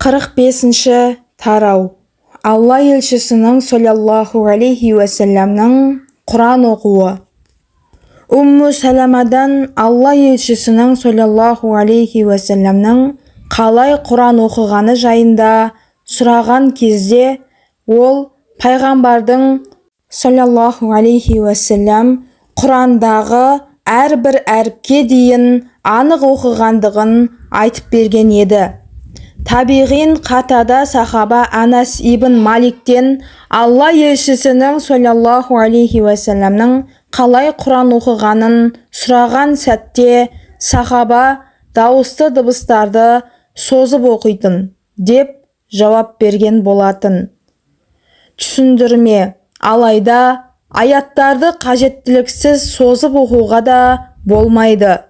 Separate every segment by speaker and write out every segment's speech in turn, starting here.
Speaker 1: 45 тарау. Алла елшісінің саллаллаху алейхи уассаламның Құран оқуы. Умму Саламадан Алла елшісінің саллаллаху алейхи уассаламның қалай Құран оқығаны жайында сұраған кезде, ол пайғамбардың саллаллаху алейхи уассалам Құрандағы әрбір әріпке дейін анық оқығандығын айтып берген еді. Табиғин Қатада сахаба Анас ибн Маликтен Алла елшісінің саллаллаху алейхи уассаламның қалай Құран оқығанын сұраған сәтте, сахаба дауысты дыбыстарды созып оқитын деп жауап берген болатын. Түсіндірме: алайда аяттарды қажеттіліксіз созып оқуға да болмайды.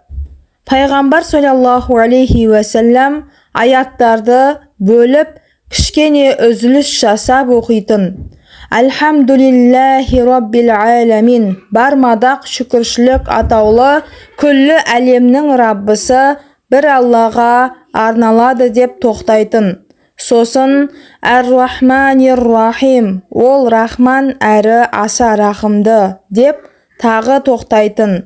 Speaker 1: Пайғамбар саллаллаху алейхи уассалам аяттарды бөліп, кішкене үзіліс жасап оқитын. Альхамдулиллахи роббил аламин, бар мадақ, шүкіршілік атаулы күллі әлемнің Раббысы бір Аллаға арналады деп тоқтайтын. Сосын әр-Рахманир-Рахим, ол Рахман әрі аса рахымды деп тағы тоқтайтын.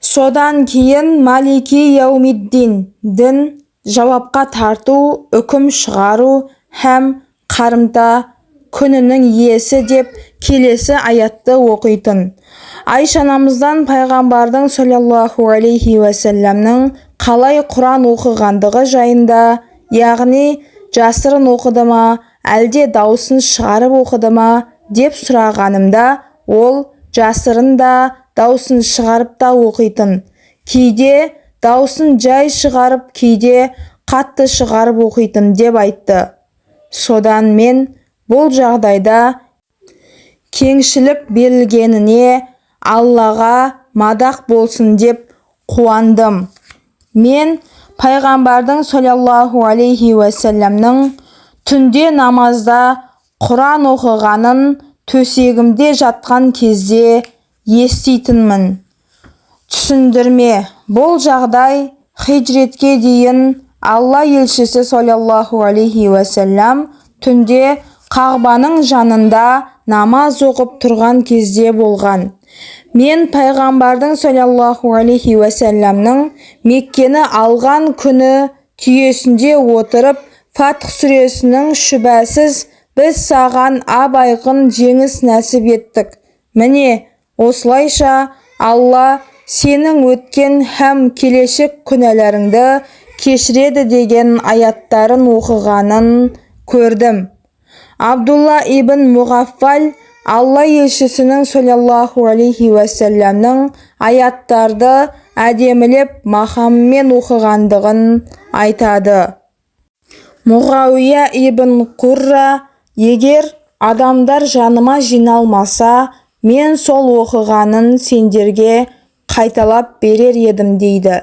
Speaker 1: Содан кейін Малики яумиддин, дін, жауапқа тарту, үкім шығару һәм қарымта күнінің иесі деп келесі аятты оқитын. Айша анамыздан пайғамбардың саллаллаху алейхи уассаламның қалай Құран оқығандығы жайында, яғни жасырын оқыды ма, әлде даусын шығарып оқыды ма деп сұрағанымда, ол жасырын да, даусын шығарып та оқитын. Кейде даусын жай шығарып, кейде қатты шығарып оқитын деп айтты. Содан мен бұл жағдайда кеңшілік берілгеніне Аллаға мадақ болсын деп қуандым. Мен пайғамбардың саллаллаху алейхи уассаламның түнде намазда Құран оқығанын төсегімде жатқан кезде еститінмін. Түсіндірме: бұл жағдай хижретке дейін Алла елшісі саллаллаху алейхи уассалам түнде Қағбаның жанында намаз оқып тұрған кезде болған. Мен пайғамбардың саллаллаху алейхи уассаламның Меккені алған күні түйесінде отырып, Фатх сүресінің «Шүбәсіз, біз саған ап-айқын жеңіс нәсіп еттік. Міне, осылайша Алла сенің өткен һәм келешек күнәларыңды кешіреді» деген аяттарын оқығанын көрдім. Абдулла ибн Мұғаффал Алла елшісінің саллаллаху алейхи уассаламның аяттарды әдемілеп мақаммен оқығандығын айтады. Мұғауия ибн Қурра: «Егер адамдар жаныма жиналмаса, мен сол оқығанын сендерге қайталап берер едім», – дейді.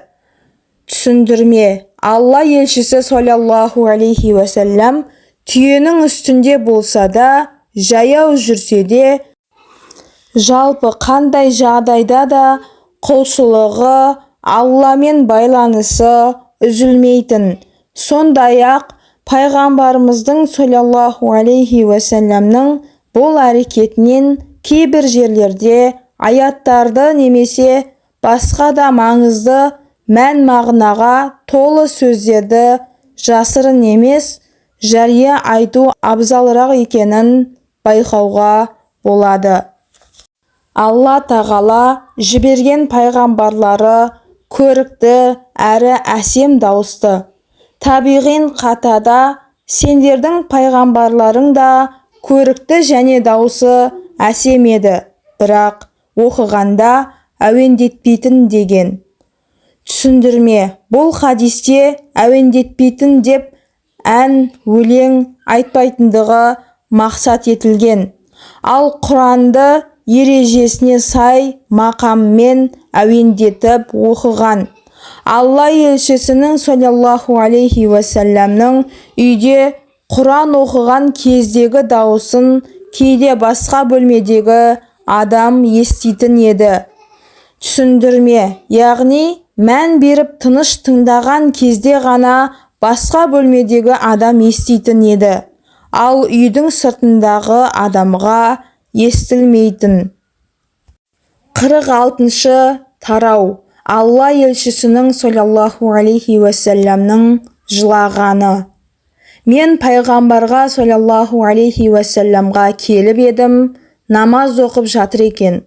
Speaker 1: Түсіндірме: Алла елшісі саллаллаху алейхи уассалам түйенің үстінде болса да, жаяу жүрсе де, жалпы қандай жағдайда да құлшылығы, Алламен байланысы үзілмейтін. Сондай-ақ пайғамбарымыздың саллаллаху алейхи уассаламның бұл әрекетінен кейбір жерлерде аяттарды немесе басқа да маңызды мән-мағынаға толы сөздерді жасырын емес, жария айту абзалырақ екенін байқауға болады. Алла Тағала жіберген пайғамбарлары көрікті әрі әсем дауысты. Табиғин Қатада: «Сендердің пайғамбарларың да көрікті және даусы әсем еді, бірақ оқығанда әуендетпейтін», – деген. Түсіндірме: бұл хадисте әуендетпейтін деп ән, өлең айтпайтындығы мақсат етілген. Ал Құранды ережесіне сай мақаммен әуендетіп оқыған. Алла елшісінің саллаллаху алейхи уассаламның үйде Құран оқыған кездегі дауысын кейде басқа бөлмедегі адам еститін еді. Түсіндірме: яғни мән беріп тыныш тыңдаған кезде ғана Басқа бөлмедегі адам еститін еді, ал үйдің сыртындағы адамға естілмейтін. 46-тарау. Алла елшісінің саллаллаху алейхи уассаламның жылағаны. Мен пайғамбарға саллаллаху алейхи уассаламға келіп едім, намаз оқып жатыр екен.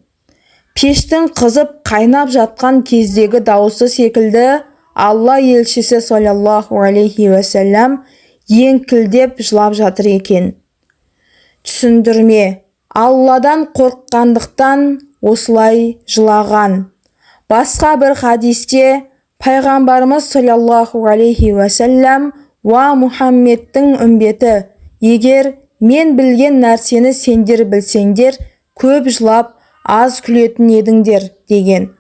Speaker 1: Пештің қызып қайнап жатқан кездегі дауысы секілді Алла елшісі саллаллаху алейхи уассалам еңкілдеп жылап жатыр екен. Түсіндірме: Алладан қорыққандықтан осылай жылаған. Басқа бір хадисте пайғамбарымыз саллаллаху алейхи уассалам: «Уа Мұхаммедтің үмбеті, егер мен білген нәрсені сендер білсеңдер, көп жылап, аз күлетін едіңдер», деген.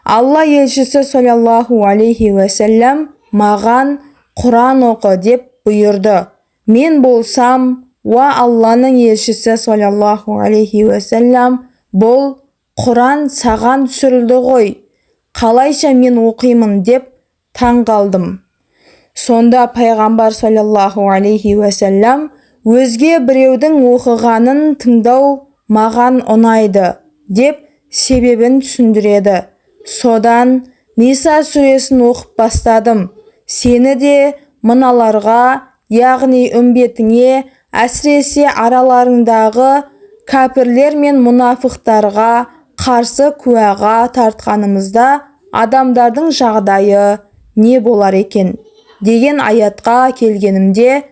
Speaker 1: Алла елшісі саллаллаху алейхи уассалам маған: «Құран оқы», деп бұйырды. Мен болсам: «Уа Алланың елшісі саллаллаху алейхи уассалам, бұл Құран саған түсірілді ғой, қалайша мен оқимын?» деп таң қалдым. Сонда пайғамбар саллаллаху алейхи уассалам: «Өзге біреудің оқығанын тыңдау маған ұнайды», деп себебін түсіндіреді. Содан Ниса сүресін оқып бастадым. Сені де мыналарға, яғни үмбетіңе, әсіресе араларыңдағы кәпірлер мен мұнафықтарға қарсы куәға тартқанымызда адамдардың жағдайы не болар екен деген аятқа келгенімде,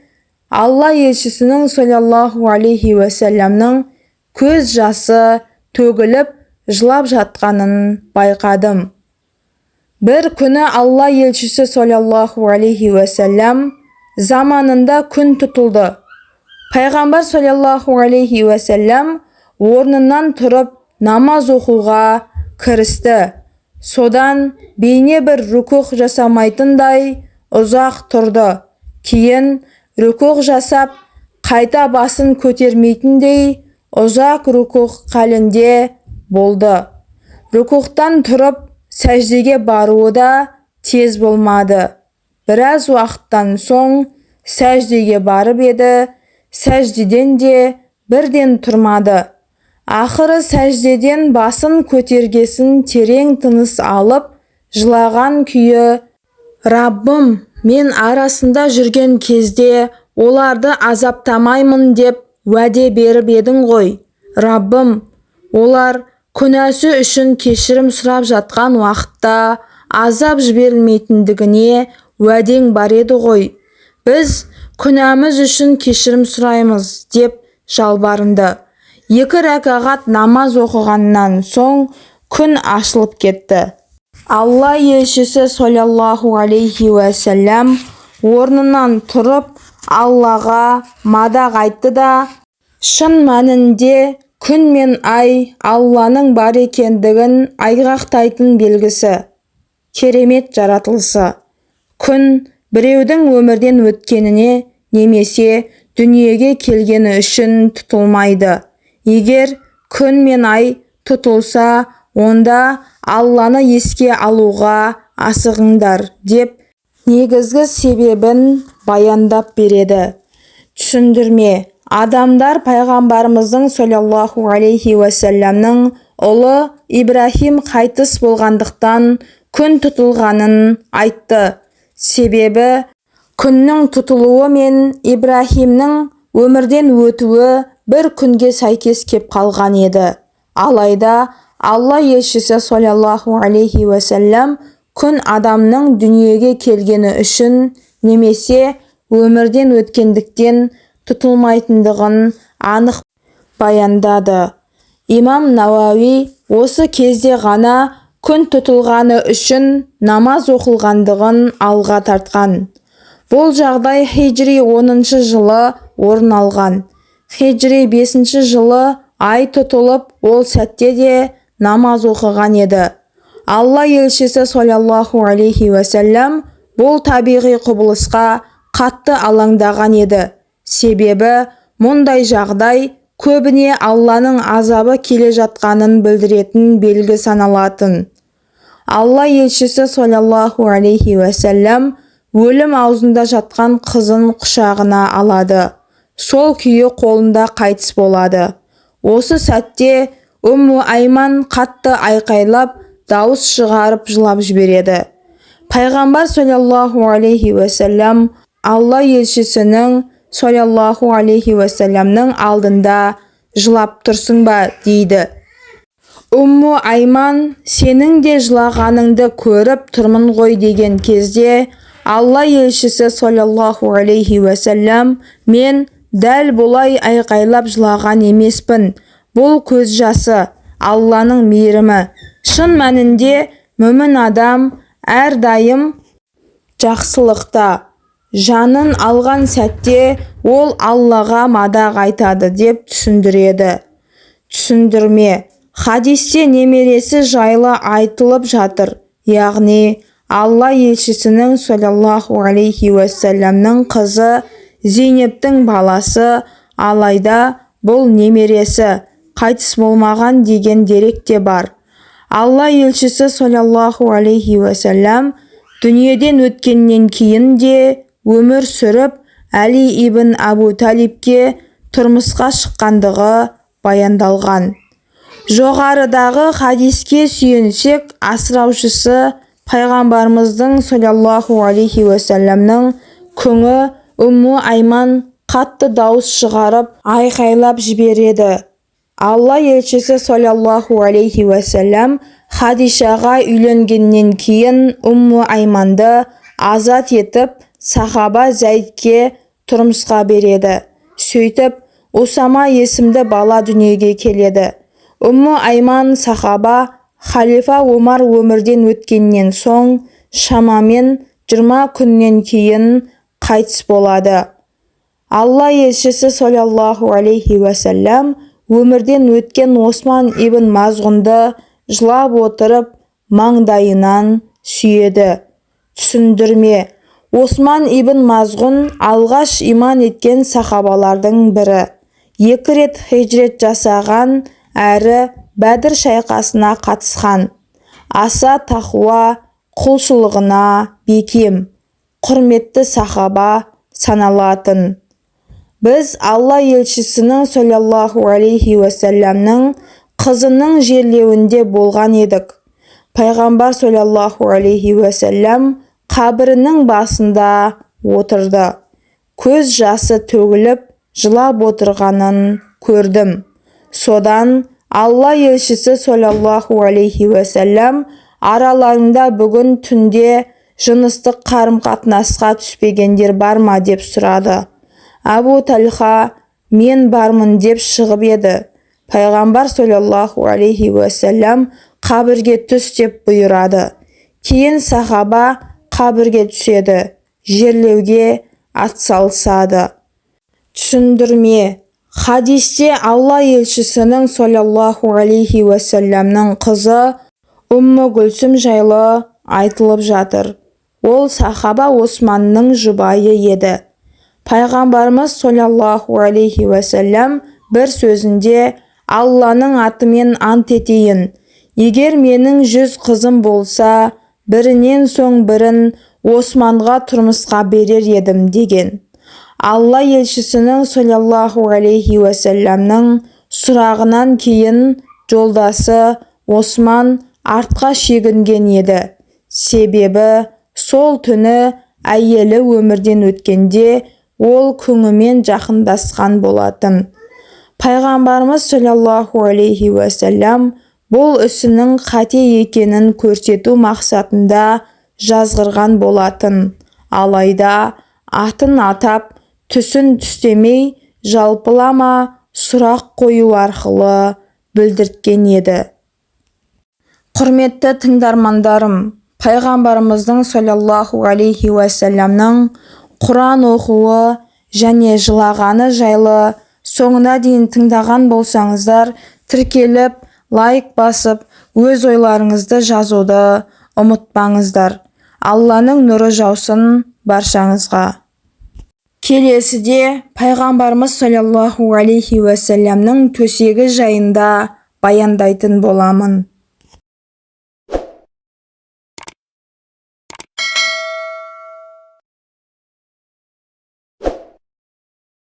Speaker 1: Алла елшісінің саллаллаху алейхи уассаламның көз жасы төгіліп жылап жатқанын байқадым. Бір күні Алла елшісі саллаллаху алейхи уассалам заманында күн тұтылды. Пайғамбар саллаллаху алейхи уассалам орнынан тұрып намаз оқуға кірісті. Содан бейне бір рукух жасамайтындай ұзақ тұрды. Кейін рукух жасап, қайта басын көтермейтіндей ұзақ рукух халінде болды. Рукухтан тұрып сәждеге баруы да тез болмады. Біраз уақыттан соң сәждеге барып еді, сәждеден де бірден тұрмады. Ақыры сәждеден басын көтергесін терең тыныс алып, жылаған күйі: «Раббым, мен арасында жүрген кезде оларды азаптамаймын деп уәде беріп едің ғой. Раббым, олар күнәсі үшін кешірім сұрап жатқан уақытта азап жіберілмейтіндігіне уәдең бар еді ғой. Біз күнәміз үшін кешірім сұраймыз», деп жалбарынды. Екі рәкағат намаз оқығаннан соң күн ашылып кетті. Алла елшісі саллаллаху алейхи уассалам орнынан тұрып, Аллаға мадақ айтты да: «Шын мәнінде күн мен ай Алланың бар екендігін айғақтайтын белгісі, керемет жаратылысы. Күн біреудің өмірден өткеніне немесе дүниеге келгені үшін тұтылмайды. Егер күн мен ай тұтылса, онда Алланы еске алуға асығыңдар», деп негізгі себебін баяндап береді. Түсіндірме: адамдар пайғамбарымыздың саллаллаху алейхи уассаламның ұлы Ибраһим қайтыс болғандықтан күн тұтылғанын айтты. Себебі күннің тұтылуы мен Ибраһимнің өмірден өтуі бір күнге сәйкес кеп қалған еді. Алайда Алла елшісі саллаллаху алейхи уассалам күн адамның дүниеге келгені үшін немесе өмірден өткендіктен тұтылмайтындығын анық баяндады. Имам Науауи осы кезде ғана күн тұтылғаны үшін намаз оқылғандығын алға тартқан. Бұл жағдай хижри 10 жылы орын алған. Хижри 5 жылы ай тұтылып, ол сәтте де намаз оқыған еді. Алла елшісі саллаллаху алейхи уассалам бұл табиғи құбылысқа қатты алаңдаған еді. Себебі мұндай жағдай көбіне Алланың азабы келе жатқанын білдіретін белгі саналатын. Алла елшісі саллаллаху алейхи уассалам Өлім аузында жатқан қызын құшағына алады. Сол күйі қолында қайтыс болады. Осы сәтте Умму Айман қатты айқайлап, дауыс шығарып жылап жібереді. Пайғамбар саллаллаху алейхи уассалам Алла елшісінің саллаллаху алейхи уассаламның алдында жылап тұрсың ба дейді. Умму Айман сенің де жылағаныңды көріп тұрмын ғой деген кезде Алла елшісі саллаллаху алейхи уассалам мен дәл бұлай айқайлап жылаған емеспін. Бұл көз жасы Алланың мейірімі. Шын мәнінде мүмін адам әрдайым жақсылықта. Жанын алған сәтте ол Аллаға мадақ айтады деп түсіндіреді. Түсіндірме. Хадисте немересі жайлы айтылып жатыр. Яғни Алла елшісінің саллаллаху алейхи уассаламның қызы Зейнептің баласы, алайда бұл немересі қайтыс болмаған деген дерек те бар. Алла елшісі саллаллаху алейхи уассалам дүниеден өткеннен кейін де өмір сүріп, Әли ибн Абу Талибке тұрмысқа шыққандығы баяндалған. Жоғарыдағы хадиске сүйенсек, асыраушысы пайғамбарымыздың саллаллаху алейхи уассаламның күңі Умму Айман қатты дауыс шығарып, айқайлап жібереді. Алла елшісі саллаллаху алейхи уассалам Хадишаға үйленгеннен кейін Умму Айманды азат етіп, сахаба Зайдке тұрмысқа береді. Сөйтіп, Усама есімді бала дүниеге келеді. Умму Айман сахаба халифа Омар өмірден өткеннен соң шамамен 20 күннен кейін қайтыс болады. Алла елшісі саллаллаху алейхи уассалам өмірден өткен Осман ибн Мазғұнды жылап отырып маңдайынан сүйеді. Түсіндірме. Осман ибн Мазғұн алғаш иман еткен сахабалардың бірі. 2 рет хижрет жасаған, әрі Бәдір шайқасына қатысқан. Аса тақуа, құлшылығына бекем, құрметті сахаба саналатын. Біз Алла елшісінің саллаллаху алейхи уассаламның қызының жерлеуінде болған едік. Пайғамбар саллаллаху алейхи уассалам қабірінің басында отырды. Көз жасы төгіліп, жылап отырғанын көрдім. Содан Алла елшісі саллаллаху алейхи уассалам араларында бүгін түнде жыныстық қарым-қатынасқа түспегендер бар ма деп сұрады. Абу Талха мен бармын деп шығып еді. Пайғамбар саллаллаху алейхи уассалам қабірге түс деп бұйырады. Кейін сахаба қабірге түседі, жерлеуге атсалысады. Түсіндірме. Хадисте Алла елшісінің саллаллаху алейхи уассаламның қызы Умму Гүлсім жайлы айтылып жатыр. Ол сахаба Османның жұбайы еді. Пайғамбарымыз саллаллаху алейхи уассалам бір сөзінде Алланың атымен ант етейін, егер менің 100 қызым болса, бірінен соң бірін Османға тұрмысқа берер едім деген. Алла елшісінің саллаллаху алейхи уассаламның сұрағынан кейін жолдасы Осман артқа шегінген еді. Себебі сол түні әйелі өмірден өткенде ол күңімен жақындасқан болатын. Пайғамбарымыз саллаллаху алейхи уассалам бұл ісінің қате екенін көрсету мақсатында жазғырған болатын. Алайда атын атап, түсін түстемей, жалпылама сұрақ қою арқылы білдірткен еді. Құрметті тыңдармандарым, пайғамбарымыздың саллаллаху алейхи уассаламның Құран оқуы және жылағаны жайлы соңына дейін тыңдаған болсаңыздар, тіркеліп, лайк басып, өз ойларыңызды жазуды ұмытпаңыздар. Алланың нұры жаусын баршаңызға. Келесіде пайғамбарымыз саллаллаху алейхи уассаламның төсегі жайында баяндайтын боламын.